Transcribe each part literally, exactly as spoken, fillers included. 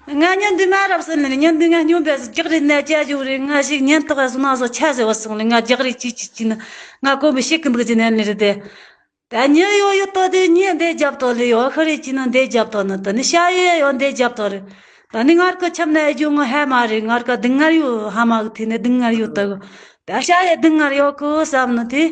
ང་ཉན་དུས་མ་རབས་སུ་ནི་ཉན་དུས་ང་སྨྱོན་པས་སུ་རྒྱག་རེས་ནས་བྱ་རྒྱུ་རེད། ང་ཞིག་ཉན་ཐག་སོང་ན་སོ་ཆ་ཟེར་བ་སོང་ལ་ང་རྒྱག་རེས་ཅི་ཅི་ཅི་ན་ང་གོམ་པ་ཤེས་ཀི་འདུག་ཅི་ནས་ནི་རེད་དེ། ད་ཉེ་ཡོ་ཡོ་ཏོ་དེ་ཉེ་འདེ་རྒྱབ་ཏོ་ལེ་ཡོ་ཁ་རེ་ཅི་ན་འདེ་རྒྱབ་ཏོ་ན་ད་ནི་ཤ་ཡེ་ཡོ་འདེ་རྒྱབ་ཏོ་རེད། ད་ནི་ངར་ཀ་ཆམ་ན་ཡ་རྒྱུ་ང་ཧ་མ་རེད། ངར་ཀ་དུང་ངར་ཡོ་ཧ་མ་གི་དེ་ནི་དུང་ངར་ཡོ་ཏོ་གི། ད་ཤ་ཡེ་དུང་ངར་ཡོ་གི་བསམ་ན་དེ།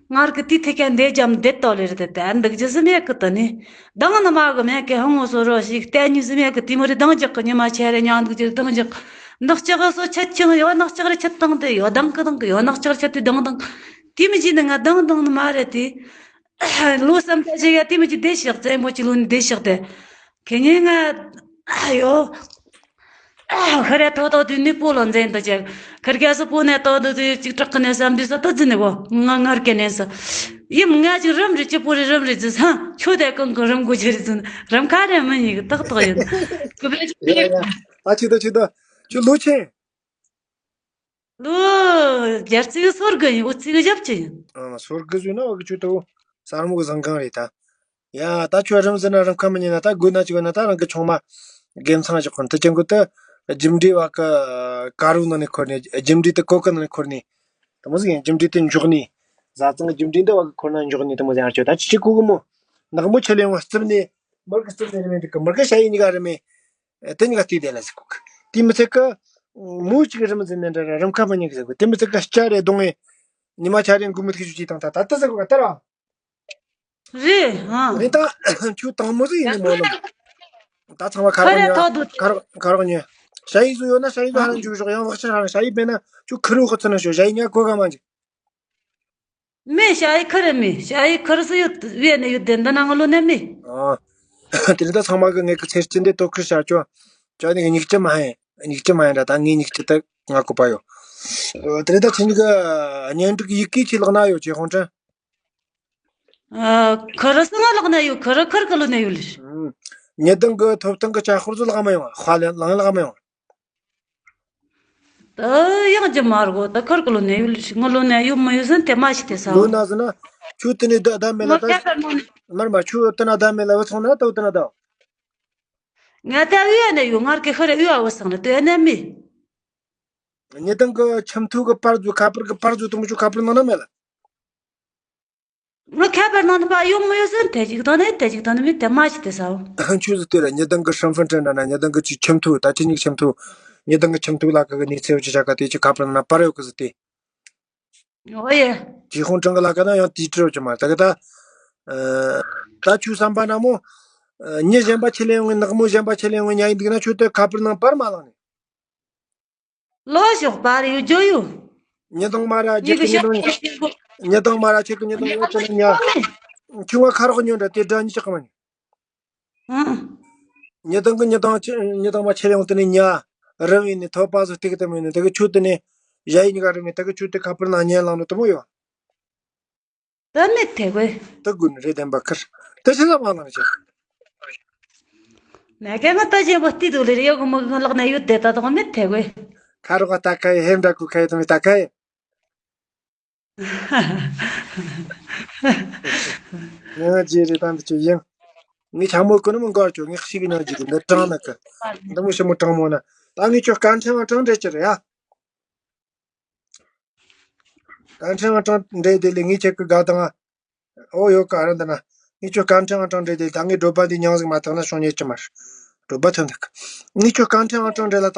ངར་གི་དེ་ཐེ་ཀ་འདེ་རྒྱབ་འདེ་ཏོ་ལེ་རེད་དེ། ད་འདུག་རྒྱུ་སི་མེ་གི་ད་ནི། དང་ནི་མ་གི་མེ་གི་ཧང་ངོ་སོ་རོ་ཞིག་ལྟ་ཉུ་སི་མེ་གི་དེ་མོ་རེད། དང་རྒྱག་གི་ཉི་མ་ཆེ་རེ་ཉང་འདུག་རྒྱུ་དང་རྒྱག་ནག་ལྕགས་སོ་ཆད་ཆིང་ཡོ། ནག་ལྕགས་རེ་ཆད་དང་དེ་ཡོ། དང་གི་དང་གི་ཡོ། ནག་ལྕགས་རེ་ཆད་དེ་དང་དང་། དེ་མི་ཅི་ནི་ང་དང་དང་ནི་མ་རེད་དེ། ལོ་བསམ་ད་ཞིག་ཡ་དེ་མི་ཅི་བདེ་ཤག་བཙན་པོ་ཅི་ལོ་ནི་བདེ་ཤག་དེ། ཁེ་ཉེ་ང་ཡོ། ཁ་རེ་ཐོ་ཐོ་དུ་ནི་པོ་ལོ་འཛེན་དུ་ཅག་ཁར་ག་སོ་པོ་ནས་ཐོ་དུ་དུ་ཅིག་དྲག་གི་ནས་བསམ་དུས་ས་ད་ཛི་ནི་བོ་ང་ངར་གེ་ནས་ས། ཡིམ་ང་ཅིག་རམ་རི་ཅི་པོ་རི་རམ་རི་ཛི་ས་ཆོ་དེ་གང་གི་རམ་གོ་ཅི་རི་ཛི་ན་རམ་ཁ་རེ་མི་ཉིག་ཏག་ཏག་ཡིན། ཁུ་བེ་ཅི་ཡ་ཡ་ཡ། ད་ཅི་ད་ཅི་ད་ཁྱོད་ལོ་ཆེ། ལོ་བརྒྱད་ཅུ་སོ་དགུ་ཡིན། འོ་ཙི་གི་ཞབས་ཅི་ཡིན། ཨ་སོ་དགུ་ཟོས་ན་བ་གི་ཆུ་ཏོ་སར་མོ་གི་བཟང་གང་རེད་ད། ཡ་ད་ཁྱོད་རིམ་ཟེར་ན་རིམ་ཁ་མི་ཉན་ན་ད་དགོས་ན་ཅི་དགོས་ན་ད་རང་གི་ཆུང་མ་དགེ་མཚང་ཞིག་ཁོ་ན་ད་ཅན་གོ་ད་རྒྱུ་འབྲས་བ་གི་དཀར་རོ་ནང་ནས་འཁོར་ནས་རྒྱུ་འབྲས་དེ་གོ་གི་ནང་ནས་འཁོར་ནས་དེ་མོ་ཟིག་ཡིན། རྒྱུ་འབྲས་དེ་འཇོག་ནས་བཟའ་ཚང་གི་རྒྱུ་འབྲས་འདི་བ་གི་འཁོར་ན་འཇོག་ནས་དེ་མོ་ཟིག་ཡང་ཁྱོད་ད་ཅི་ཅི་གོ་གི་མོ་ནག་མོ་ཆེ་ལེ་བ་རྩིབ་ནས་མར་གི་རྩིབ་ནས་རིམ་ནས་འདུག་གི་མར་གི་ཤ་ཡི་གཉིས་ཀ་རིམ་ནས། དེ་གཉིས་ཀ་བལྟས་བསྡད་ལ་ཟེར་གོ་གི། དེ་མི་ཚད་ཀི། མོ་གཅིག་རིམ་ཟིན་ནས་འདྲ་ར་རིམ་ཁ་མི་ཉན་གི་ཟེར་གོ། དེ་མི་ཚད་ཀི་སྐྱ་རེ་གདོང་ངེ། ཉི་མ་ཆ་རེ་འགུལ་མི་ཐུག་ཞུ་ཅིག་དང་ད་ད་ད་ཟེར་གོ་ག་ད་ར། རེད་ཨ། རེད་ད་ཁྱོད་དང་མོ་ཟིག་ཡིན་ནི་མོ་ལ། ད་ཚང་མ་ཁ་རོག་ཉོ། ཁ་རོག་ཁ་རོག་ཉོ། ཤ་ཡི་བཟོ་ཡོད་ན་ཤ་ཡི་བཟོ་ཧ་ལམ་འཇུག་ཞོག་ཡང་བག་ཆགས་ཧ་ལམ་ཤ་ཡི་བས་ན་ཁྱོད་ཁུར་བོ་ཁོ་ཚོ་ན་ཞོ་ཤ་ཡི་ཉ་གོ་ག་མ་འཇུག་མེ་ཤ་ཡི་ཁར་མེ་ཤ་ཡི་ཁར་སུ་ཡོད་བས་ནས་ཡོད་དེ་འདི་ནང་ལོ་ནས་མེ། ཨ། དེ་ནི་ད་ཚང་མ་གི་ངེད་ཀྱི་ཚེ་སྐྱིད་འདི་དོ་ཁུར་བྱ་ཆོག་ཅོ་ནི་གི་སྙིགས་ཅི་མ་ཧེ་སྙིགས་ཅི་མ་ཧེ་འདྲ་ད་ངའི་སྙིགས་ཅི་ད་ང་གོ་པ་ཡོད། དེ་ནི་ད་ཁྱེད་གཉིས་ཀྱི་གཉེན་སྒྲིག་ཡི་གེ་ཅི་ལག་ན་ཡོད་ཅེ་ཧོང་ཁྲ། ཁར་སུ་ང་ལག་ན་ཡོད། ཁར་ཁར་གི་ལོ་ནས་ཡོད་ལེ། ཉི་ལྡང་གི་ཐོབ་ཐང་གི་ཅ་ཧོར་ཟོ་ལག་མ་ཡོང་ཧ་ལེ་ལང་ལག་མ་ཡོང་། ད་ཡང་རྒྱུ་མ་རྒོ་ད་ཁར་གི་ལོ་ནས་ཡུལ་ཞིག་ངོ་ལོ་ནས་ཡུལ་མ་ཡུལ་ཟིན་ཏེ་མ་ཞིག་ཏེ་ས། ལོ་ན་ཟིན་ན་ཆུ་དེ་ནས་ད་ད་མེ་ལ་ད་མར་མ་ཆུ་དེ་ན་ད་མེ་ལ་བུ་ཚང་ན་ད་དེ་ན་ད། ང་ད་ཡུལ་ནས་ཡུལ་ངར་གི་ཁར་ཡུལ་བུ་ཚང་ན་དེ་ནས་མི། ཉི་ལྡང་གི་ཁྱིམ་ཐུག་གི་པར་ཚུ་ཁ་པར་གི་པར་ཚུ་དུ་མུ་ཆུ་ཁ་པར་ནང་ན་མེ་ལ། ང་ཁ་པར་ནང་དུ་ཕ་ཡོང་མི་ཡོད་ཟེར་དེ་ཅིག་དང་ནི་དེ་ཅིག་དང་ནི་མི་དེ་མ་ཞིག་དེ་ས་འོ། ཆུ་ཟི་དེ་ར་ཉི་ལྡང་གི་ཧྲིན་ཧྥིན་ཁྲིན་འདྲ་ན་ཉི་ལྡང་གི་ཅིག་ཁྱིམ་ཐུག་ད་ཅི་ཉིག་ཁྱིམ་ཐུག་ཉི་ལྡང་གི་ཁྱིམ་ཐུག་ལ་ཀ་གི་ནི་ཚེ་བ་ཅི་ཆ་ཀ་དེ་ཅིག་ཁ་པར་ནང་པར་ཡོད་གི་ཟི་དེ། འོ་ཡེ། ཅི་ཧོང་ཀྲང་གི་ལ་ཀ་ན་ཡང་དེ་སྤྲོད་ཀྱི་མ་ད་གི་ད། ད་ཆུ་བསམ་པ་ན་མོ། ཉི་གཞན་པ་ཆེ་ལེ་ཡོང་ངི་ནག་མོ་གཞན་པ་ཆེ་ལེ་ཡོང་ངི་ཉ་ཡིན་འདུག་ན་ཆུ་དེ་ཁ་པར་ནང་པར་མ་ལང་ནི། ལོ་ཞོགས་པ་རེ་ཡོད་ཇོ་ཡོད། ཉི་ལྡང་མ་ར་ཁྱེད་ཀྱི་ཉི་ལྡང་ཉི་ལྡང་མ་ར་ཁྱེད་ཀྱི་ཉི་ལྡང་ཡོད་ཅེ་ན་ཉ། ཁྱུང་བ་ཁ་རོག་ཉོན་འདྲ་དེ་འདྲ་ཉི་ཆག་མ་ཉོ། ཨང་། ཉི་ལྡང་གི་ཉི་ལྡང་ཆེ་ཉི་ལྡང་མ་ཆེ་ཡང་དེ་ནི་ཉ། རིམ་ཡིན་ནི་ཐོབ་པ་སུ་སྟེགས་དེ་མིན་ནི་དེ་གི་ཆུ་དེ་ནི་ཡ་ཡིན་ག་རིམ་ཡིན་དེ་གི་ཆུ་དེ་ཁ་པར་ནང་ཉན་ལང་ནི་དུ་མོ་ཡོད། ད་མི་དེ་གོས། ད་དགུ་ནི་རེད་བདེན་པ་ཁར། ད་ཆི་ལ་མ་ལང་ཆ། ན་ག་ང་ད་ཅེ་བ་ཏི་དུ་ལེ་རེ་ཡོ་གོ་མོ་གི་ལག་ན་ཡོད་དེ་ད་དོ་མི་དེ་གོས། ཁ་རོག་ད་ཁ་ཡེ་ཧེམ་ད་ཀུ་ཁ་ཡེ་ད་མི་ད་ཁ་ཡེ། ང་རྗེ་རེད་ད་འདི་ཆུ་ཡིན། ངས་ཆ་མོ་ཀུན་མི་འགོར་ཆོ་ངས་ཤི་གི་ན་རྗེ་འདི་དྲང་ན་ཀི། འདི་མོ་ཞི་མོ་དྲང་མོ་ན། ད་ངས་ཁྱོད་སྐར་ཕྲེང་བ་དྲང་འདྲེ་ཅི་རེད་ཡ། སྐར་ཕྲེང་བ་དྲང་འདྲེ་དེ་ལས་ངས་ཁྱེད་ཀི་དགའ་དང་ཨ། ཨོ་ཡོད་ཀ་ར་འདི་ན། ངས་ཁྱོད་སྐར་ཕྲེང་བ་དྲང་འདྲེ་དེ་ད་ངས་སྒྲོལ་པ་འདི་མྱང་ཟིག་མ་ཐག་ན་བྱུང་ཉེ་ཅི་མར། སྒྲོལ་པ་ཐོན་འདུག་ངས་ཁྱོད་སྐར་ཕྲེང་བ་དྲང་འདྲེ་ལ་དང་།